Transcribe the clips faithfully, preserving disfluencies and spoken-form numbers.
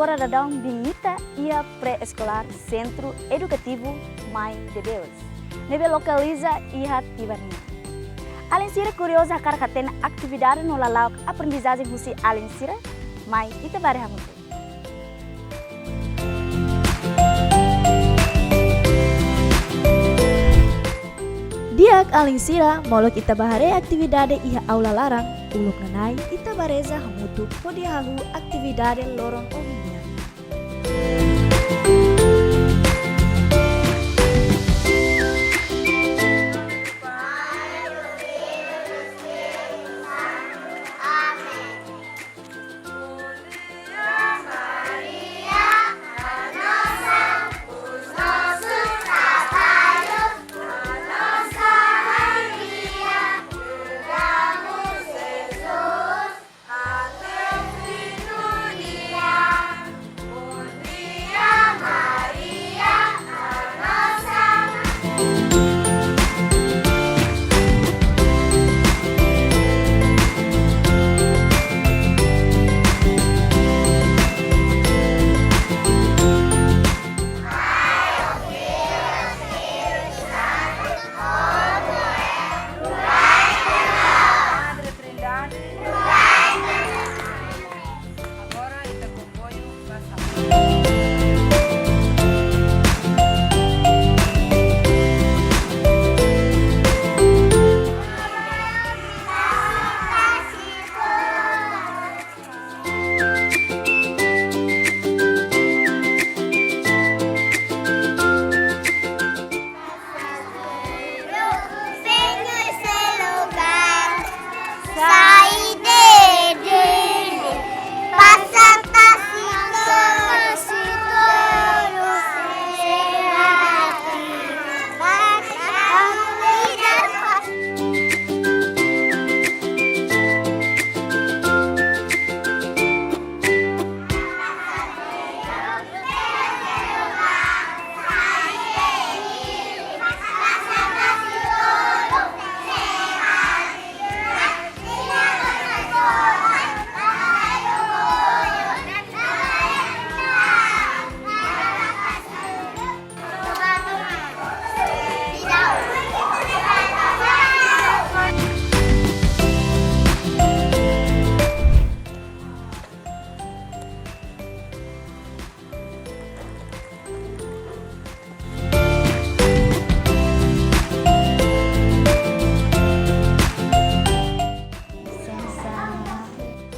Agora daudaun biin ita iha pré-eskolár Sentru Edukativu Mãe de Deus, ne'ebé lokaliza iha Tibar nian. Alin sira kuriozu hakarak hatene atividade no lala'ok aprendizajen husi alin sira? Mai ita bá haree hamutuk. Di'ak alin sira, molok ita bá haree atividade iha aula laran, uluk nanain ita bá reza hamutuk hodi hahú atividade loron ohin nian. Madre Trindade. Agora ita komboiu pasa. Sai de dele, pasa pasitoro, será que vai dar?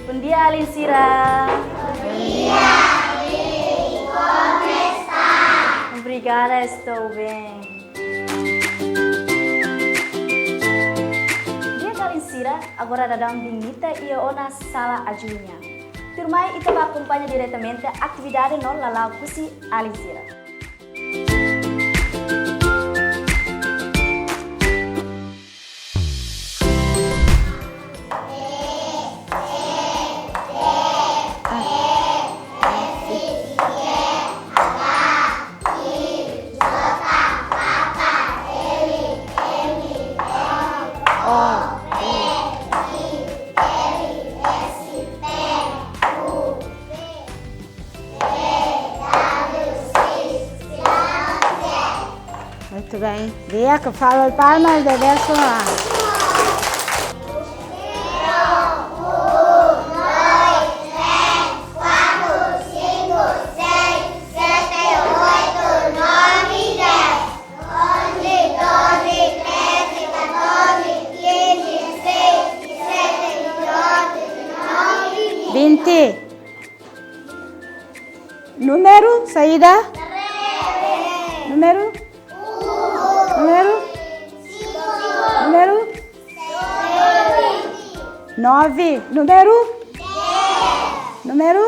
Bom dia, alin sira. Bom dia, como está? Obrigada, estou bem. Di'ak alin sira, agora daudaun biin ita iha ona sala ajuda nian. Tuirmai ita bá akompaña diretamente atividade no lala'ok husi alin sira. Muito bem. Di'ak, fala palmas de Deus lá. Vinte. Númeru saida? Númeru? Númeru? Númeru? Nove. Númeru? Númeru?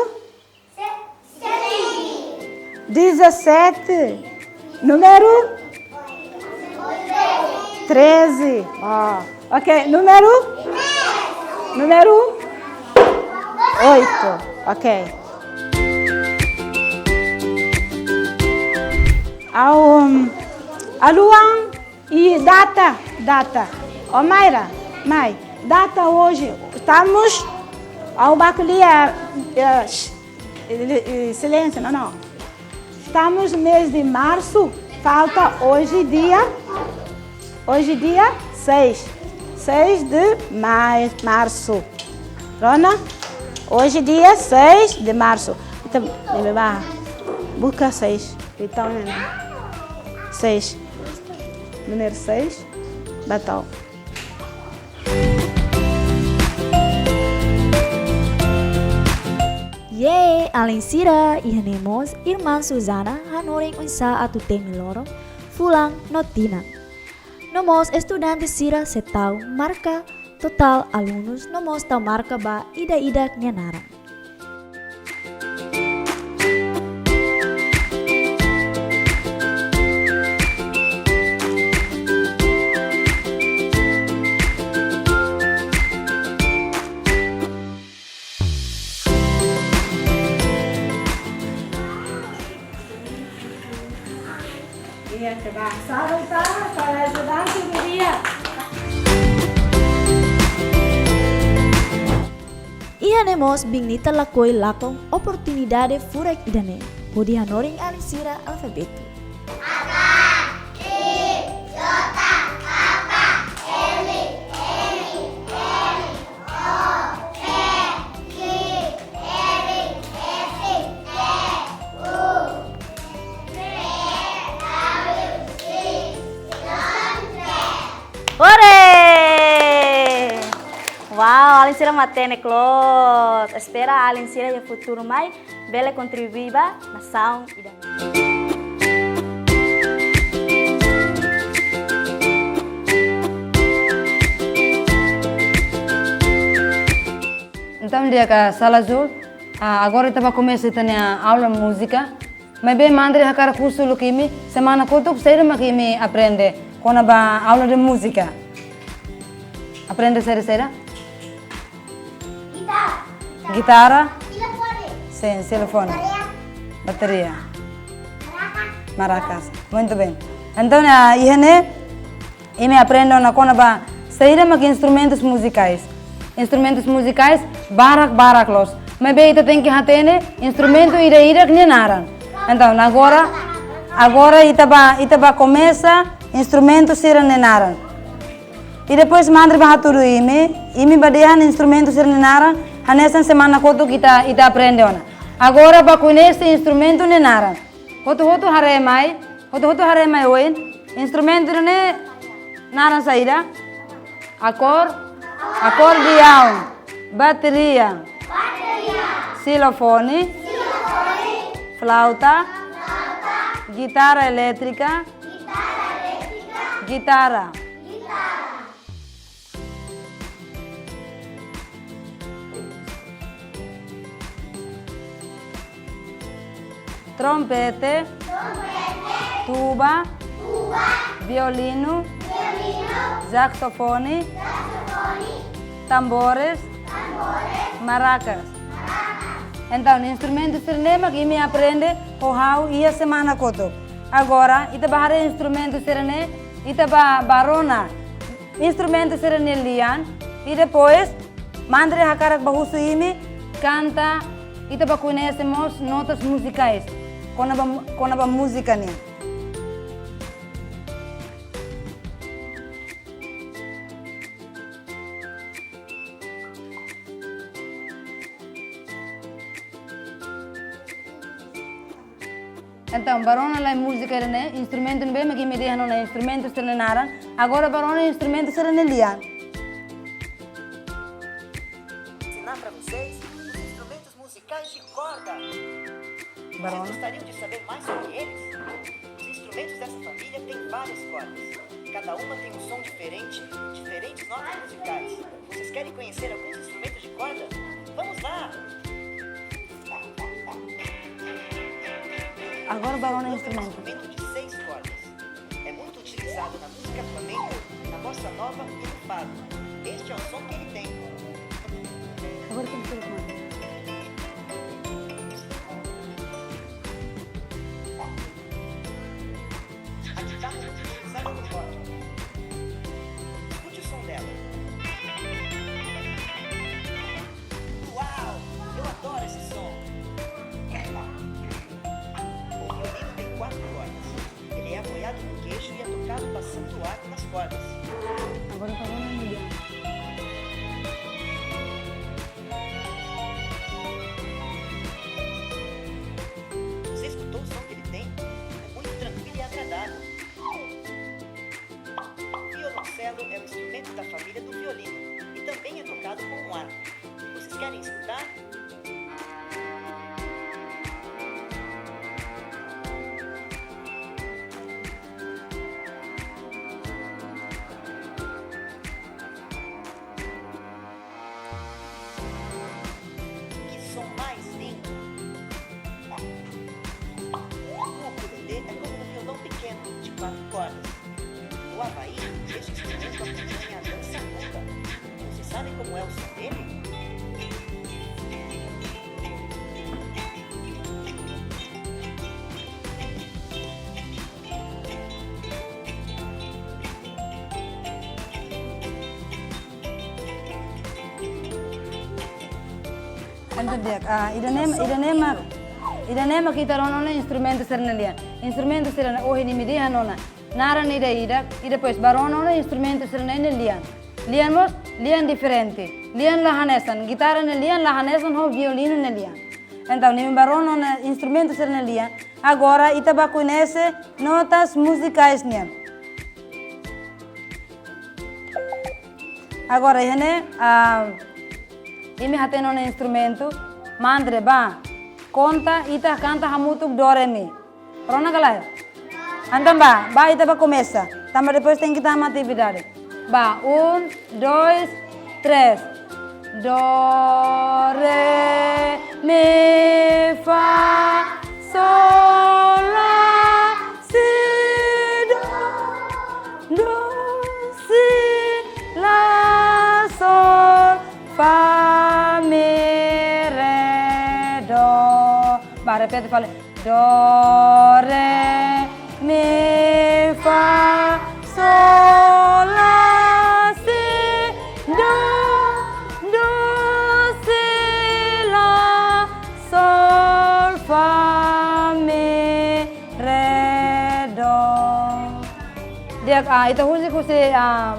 Dezassete. Númeru? Treze. Ah, ok. Númeru? Númeru? Oito. Ok. Ao, um, aluan e data, data. Ó Mayra, mai, data hoje. Estamos ao baculia, eh, Eh, eh, silêncio, não, não. Estamos mês de março, falta hoje dia, hoje dia seis, seis de mai-, março. Rona, hoje dia seis de março. Então, ele vai buscar seis. Então, né? Seis. Número seis, batal. Yeay, alin sira, iha ne'e mós irmán Susana hanorin oinsá atu temi loron, fulan no tinan. No mós estudante sira sei tau marka totál alunus no mós tau marka ba ida-idak nia naran. Iya, coba. Salud, salud, para ajudante do dia. Iha ne'e mós biin ita lakohi lakon oportunidade furak ida-ne'e hodi hanorin alin sira alfabetu. Ore! Wow, alin sira matenek loos. Espera alin sira iha futuru mai bele kontribui ba nasaun ida. Entaun, di'ak, sala azul, ah, agora ita bá komesa ita-nia aula múzika. Maibé Madre hakarak husu uluk imi, semana kotuk saida mak imi aprende kona-ba aula de múzika? Aprende saida, saida? Gitara. Gitara? Xilofone. Sin, xilofone. Bateria. Bateria. Marakas. Marakas. Muito bem. Entaun, ah, iha ne'e, imi aprende ona kona-ba saida mak instrumentus muzikais. Instrumentus muzikais barak-barak loos. Maibé ita tenke hatene instrumentu ida-idak nia naran. Entaun, agora, agora ita bá, ita bá komesa instrumentu sira-nia naran. I depois Madre bá hatudu imi, imi bá dehan instrumentu sira-nia naran, hanesan semana kotuk ita, ita aprende ona. Agora bá koñese instrumentu nia naran. Hotu-hotu haree mai, hotu-hotu haree mai oin. Instrumentu ida-ne'e naran saida? Akor-, akordeaun, bateria, xilofone, flauta, gitara elétrika, gitara. Trompete. Trompete. Tuba. Tuba. Violinu. Violinu. Saxofone. Saxofone. Tambores. Tambores. Marakas. Marakas. Entaun, instrumentu sira-ne'e mak imi aprende ho ha'u iha semana kotuk. Agora, ita bá haree instrumentu sira-ne'e, ita bá, bá rona instrumentu sira-nia lian, i depois, Madre hakarak bá husu imi kanta, ita bá koñese mós notas muzikais, kona-ba, kona-ba múzika nian. Entaun, bá rona lai múzika ida-ne'e, instrumentu ne'ebé mak imi dehan ona instrumentu sira-nia naran. Agora bá rona instrumentu sira-nia lian. Ensinar pra vocês os instrumentos musicais de corda. Bá rona. Vocês gostariam de saber mais sobre eles? Os instrumentos dessa família têm várias cordas. Cada uma tem um som diferente, diferentes notas musicais. Vocês querem conhecer alguns instrumentos de corda? Vamos lá! Agora bá rona instrumentu. Instrumento de seis cordas. É muito utilizado na música flamenca, na bossa nova e no fado. Este é o som que ele tem. Agora tem que ser o quê? A guitarra é utilizada no rock. Escute o som dela. Uau! Eu adoro esse som! Cordas. Agora tá dando um milhão. Você escutou o som que ele tem? É muito tranquilo e agradável. O violoncelo é um instrumento da família do violino e também é tocado com um arco. Vocês querem escutar? Que som mais lindo! O ukulele é como um violão pequeno de quatro cordas. No Havaí, esse instrumento acompanha a dança bumba. Vocês sabem como é o som dele? Entaun di'ak, ah, ida-ne'e, ida-ne'e mak, ida-ne'e mak ita rona ona instrumentu sira-nia lian. Instrumentu sira-ne'e ohin imi dehan ona naran ida-idak, i depois bá rona ona instrumentu sira-ne'e nia lian. Lian mós, lian diferente. Lian la hanesan, gitara nia lian la hanesan ho violinu nia lian. Entaun, imi bá rona ona instrumentu sira-nia lian. Agora, ita bá koñese notas muzikais nian. Agora, iha ne'e, ah, imi hatene ona instrumentu, Mandre, bá. Konta, ita kanta hamutuk do re mi. Rona ka lae? Entaun bá, bá ita bá komesa. Tanba depois tenke tama atividade. Bá, um, dois, três. Do, re, mi, fa, sol, la, si, do, do, si, la, sol, fa, mi, re, do. Bá, repete fali. Do, re, mi, fa, sol, la, si, do, do, si, la, sol, fa, mi, re, do. Di'ak, ah, ita husik husi, ah,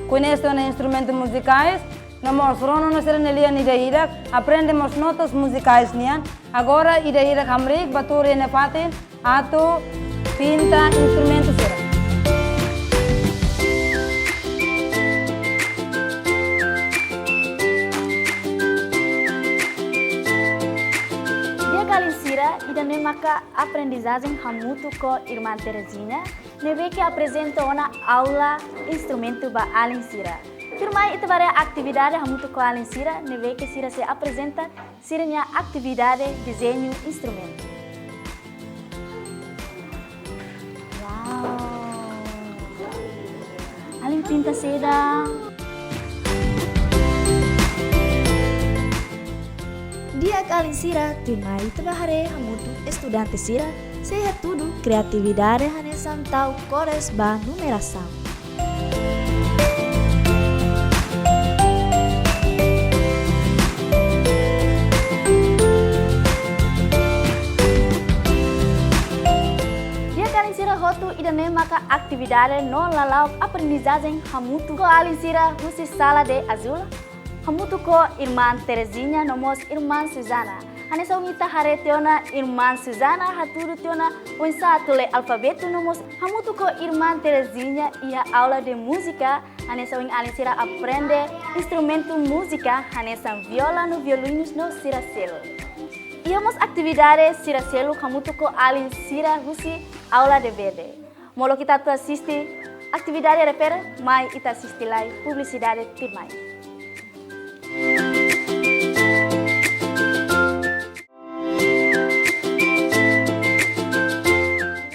koñese ona instrumentu muzikais, no mós rona ona sira-nia lian ida-idak, aprende mós notas muzikais nian. Agora ida-idak hamriik bá tuur iha ne'e fatin atu pinta instrumentu sira. Di'ak alin sira, ida-ne'e maka aprendizajen hamutuk ho irmán Terezinha, ne'ebé ke aprezenta ona aula instrumentu ba alin sira. Tuirmai ita bá haree atividade hamutuk ho alin sira, ne'ebé ke sira sei aprezenta sira-nia atividade dezeñu instrumentu. Uau! Alin pinta saida? Di'ak alin sira, tuirmai ita bá haree hamutuk estudante sira sei hatudu kriatividade hanesan tau kores ba numerasaun. Di'ak alin sira hotu, ida-ne'e maka atividade no lala'ok aprendizajen hamutuk ho alin sira husi sala de azul, hamutuk ho irmán Terezinha no mós irmán Susana. Hanesan ohin ita haree tiha ona, irmán Susana hatudu tiha ona oinsá atu lee alfabetu no mós hamutuk ho irmán Terezinha iha aula de múzika, hanesan ohin alin sira aprende instrumentu múzika hanesan viola no violinu no sira seluk. Iha mós atividade sira seluk hamutuk ho alin sira husi aula de verde. Molok ita atu asiste atividade refere, mai ita asiste lai publisidade tuirmai.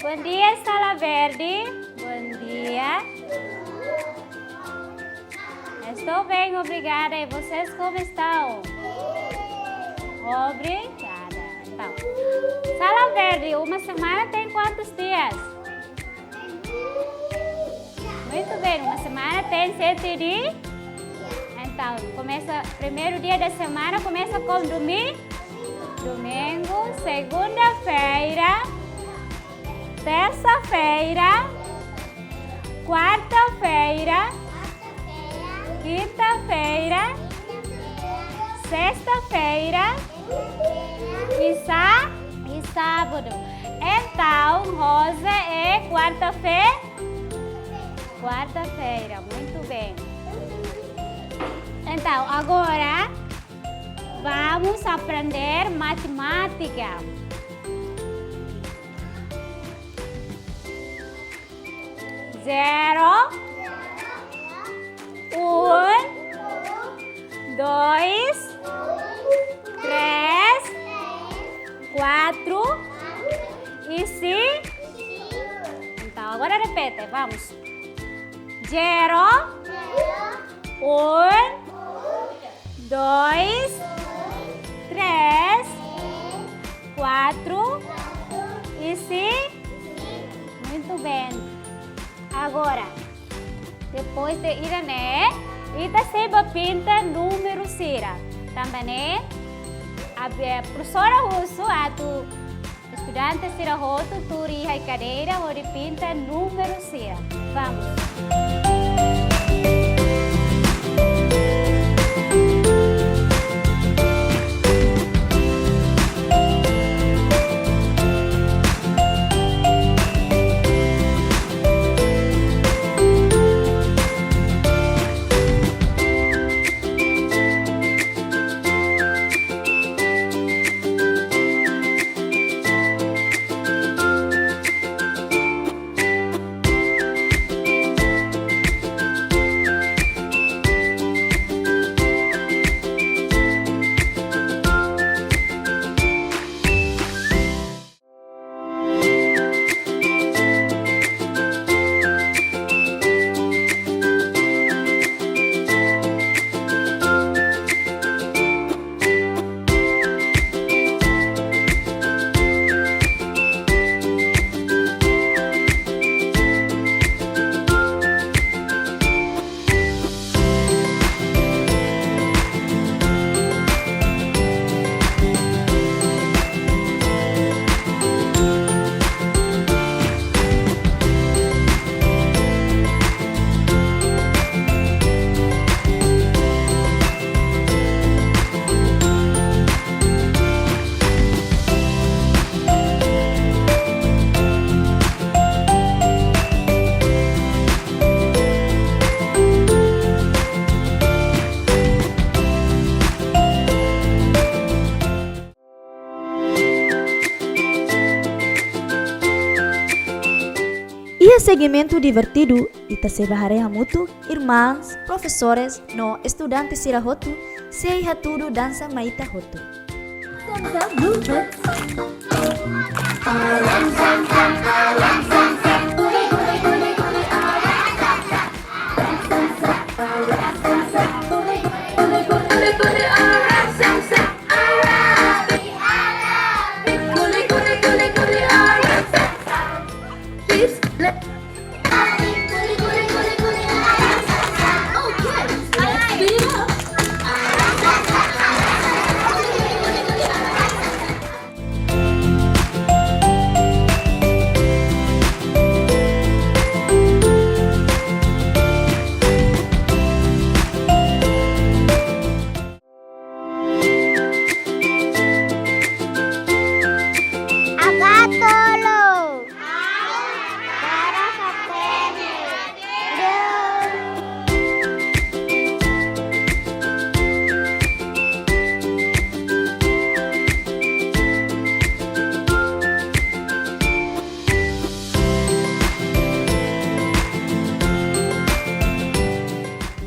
Bom dia, Sala Verde. Bom dia. Estou bem, obrigada. E vocês como estão? Obrigada. Então, Sala Verde, uma semana tem quantos dias? Muito bem, uma semana tem sete dias. Então, começa primeiro dia da semana, começa com domingo. Domingo, segunda-feira, terça-feira, Quarta-feira, quinta-feira, sexta-feira e sá-, e sábado. Entaun, hoje é quarta-fe-, quarta-feira. Muito bem. Entaun, agora vamos aprender matemática. Zero, um, dois, três, quatro e cinco. Entaun, agora repete, vamos. Zero, um, dois, três, quatro e cinco. Muito bem. Agora, depois de ida-ne'e, ita sei bá pinta númeru sira. Tanba ne'e, a, eh, profesora husu atu estudante sira hotu tuur iha kadeira hodi pinta númeru sira. Vamos. Iha segmentu divertidu, ita sei bá haree hamutuk, irmãs, profesores, no estudante sira hotu, sei hatudu dansa mai ita hotu. Agatolo. Para hatene.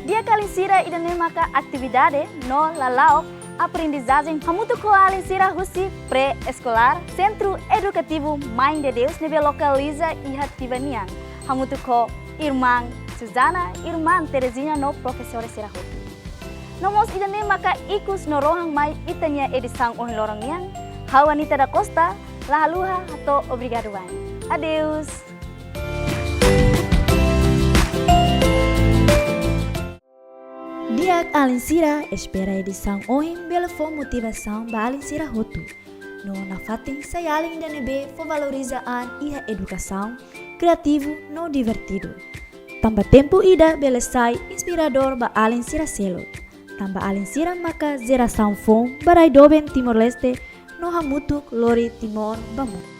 Di'ak alin sira, ida-ne'e maka atividade no lala'ok aprendizajen hamutuk ho alin sira husi pré-eskolár, Sentru Edukativu Mãe de Deus ne'ebé lokaliza iha Tiba nian. Hamutuk ho irmã Susana, irmã Terezinha no profesór sira hotu. No mós ida-ne'e maka ikus no rohan mai ita-nia edisaun ohin loron nian. Ha'u Anita da Costa, la haluha hato'o obrigadu wa'in. Adeus. Di'ak alin sira, espera edisaun ohin bele fó motivasaun ba alin sira hotu. No nafatin sai alin ida ne'ebé fó valoriza an iha edukasaun, kriativu no divertidu. Tanba tempu ida bele sai inspiradór ba alin sira seluk. Tanba alin sira maka jerasaun foun ba rai doben Timor-Leste no hamutuk lori Timor ba mundu.